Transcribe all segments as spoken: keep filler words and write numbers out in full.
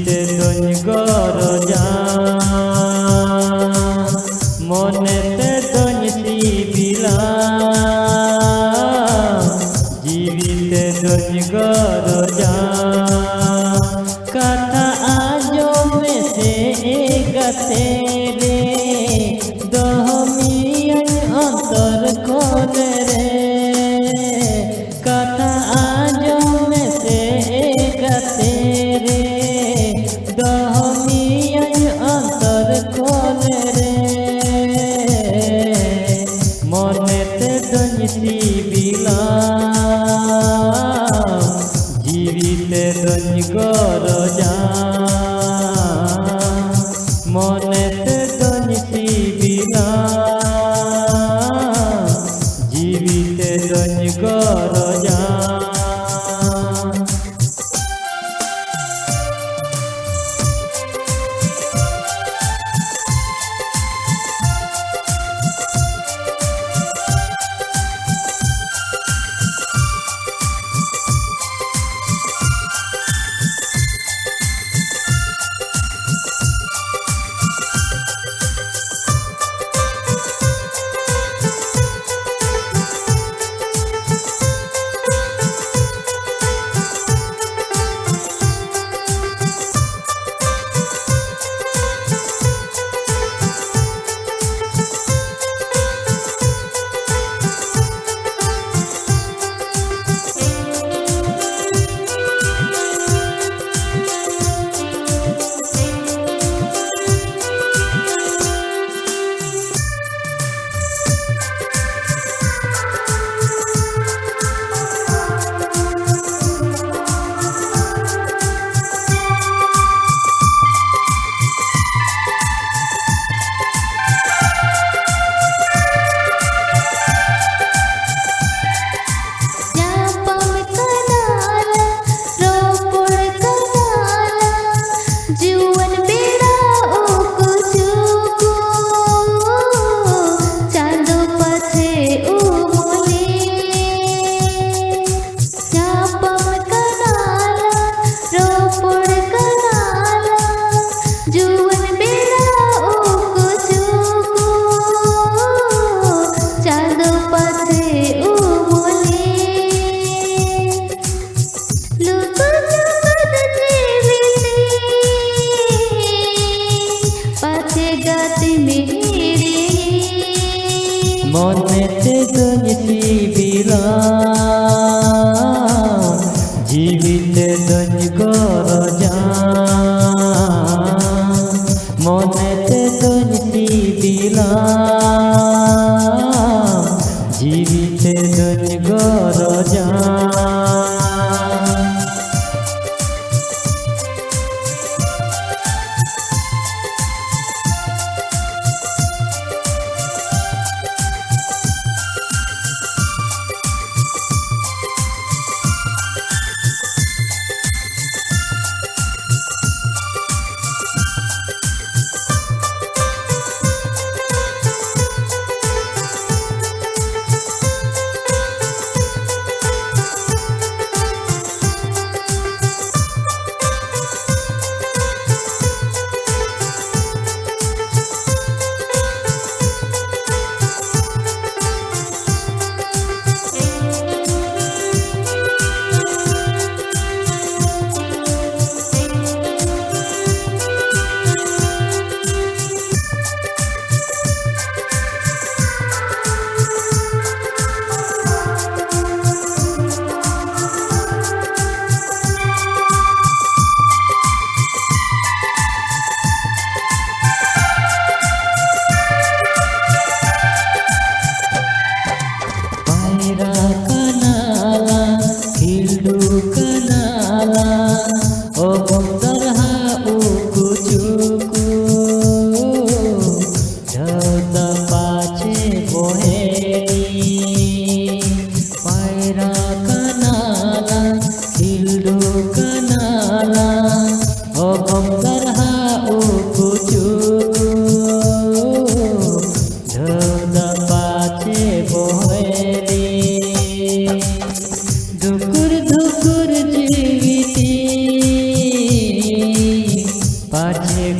ᱛᱮᱫᱚᱧ ᱜᱚᱨᱚᱡᱟ, ᱢᱚᱱᱮ ᱛᱮᱫᱚᱧ ᱥᱤᱵᱤᱞᱟ, ᱡᱤᱣᱤ ᱛᱮᱫᱚᱧ ᱜᱚᱨᱚᱡᱟ᱾ ᱠᱟᱛᱷᱟ ᱟᱸᱡᱚᱢ ᱢᱮᱥᱮ ᱮ ᱜᱟᱛᱮ ᱨᱮ, ᱫᱚᱦᱚ ᱢᱤᱭᱟᱹᱧ ᱚᱱᱛᱚᱨ ᱠᱚᱞᱮ ᱨᱮ᱾ ᱠᱟᱛᱷᱟ ᱟᱸᱡᱚᱢ ᱢᱮᱥᱮ ᱮ ᱜᱟᱛᱮ ᱨᱮ, ᱫᱚᱦᱚ ᱢᱤᱭᱟᱹᱧ ᱚᱱᱛᱚᱨ ᱠᱚᱞᱮ ᱨᱮ᱾ ᱢᱚᱱᱮ ᱛᱮᱫᱚᱧ ᱥᱤᱵᱤᱞᱟ, ᱡᱤᱣᱤ ᱛᱮᱫᱚᱧ ᱜᱚᱨᱚᱡᱟ᱾ ᱢᱚᱱᱮ ᱛᱮ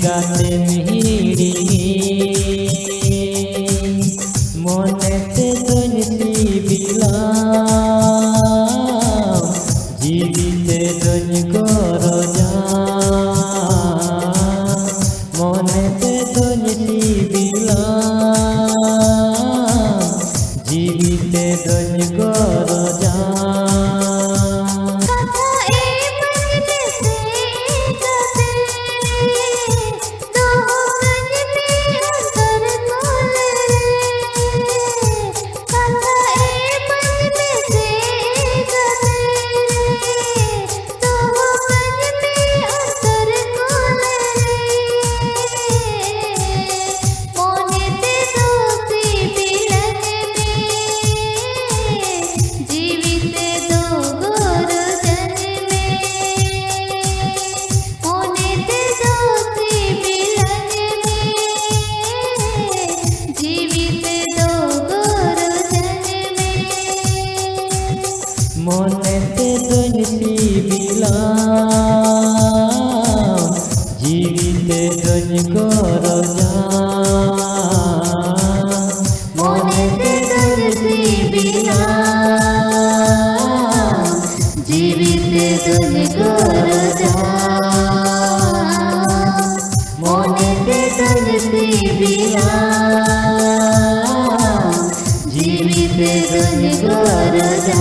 ᱠᱟᱛᱮᱢ ᱦᱤᱲᱤᱧᱤᱧ, ᱢᱚᱱᱮ ᱛᱮᱫᱚᱧ ᱥᱤᱵᱤᱞᱟ, ᱡᱤᱣᱤ ᱛᱮᱫᱚᱧ ᱜᱚᱨᱚᱡᱟ᱾ ᱢᱚᱱᱮ ᱛᱮᱫᱚᱧ ᱥᱤᱵᱤᱞᱟ, ᱡᱤᱣᱤ ᱛᱮᱫᱚᱧ ᱜᱚᱨᱚᱡᱟ᱾ ᱠᱟᱛᱷᱟ ᱮᱢᱟᱹᱧ ᱢᱮᱥᱮ ᱠᱟᱛᱮ, ᱫᱚᱦᱚ ᱠᱟᱹᱧ ᱢᱮ ᱚᱱᱛᱚᱨ ᱠᱚᱞᱮ ᱨᱮ᱾ ᱠᱟᱛᱷᱟ ᱮᱢᱟᱹᱧ ᱢᱮᱥᱮ ᱠᱟᱛᱮ, ᱫᱚᱦᱚ ᱠᱟᱹᱧ ᱢᱮ ᱚᱱᱛᱚᱨ ᱠᱚᱞᱮ ᱨᱮ᱾ ᱢᱚᱱᱮ ᱛᱮᱫᱚ ᱥᱤᱵᱤᱞᱟᱹᱧ ᱢᱮ, ᱡᱤᱣᱤ ᱛᱮᱫᱚ ᱜᱚᱨᱚᱡᱟᱹᱧ ᱢᱮ᱾ ᱢᱚᱱᱮ ᱛᱮᱫᱚ ᱥᱤᱵᱤᱞᱟᱹᱧ ᱢᱮ, ᱡᱤᱣᱤ ᱛᱮᱫᱚ ᱜᱚᱨᱚᱡᱟᱹᱧ ᱢᱮ᱾ ᱢᱚᱱᱮ ᱛᱮᱫᱚᱧ ᱥᱤᱵᱤᱞᱟ, ᱡᱤᱣᱤ ᱛᱮᱫᱚᱧ ᱜᱚᱨᱚᱡᱟ᱾ ᱢᱚᱱᱮ ᱛᱮᱫᱚᱧ ᱥᱤᱵᱤᱞᱟ, ᱡᱤᱣᱤ ᱛᱮᱫᱚᱧ ᱜᱚᱨᱚᱡᱟ᱾ ᱢᱚᱱᱮ ᱛᱮᱫᱚᱧ ᱥᱤᱵᱤᱞᱟ, ᱡᱤᱣᱤ ᱛᱮᱫᱚᱧ ᱜᱚᱨᱚᱡᱟ᱾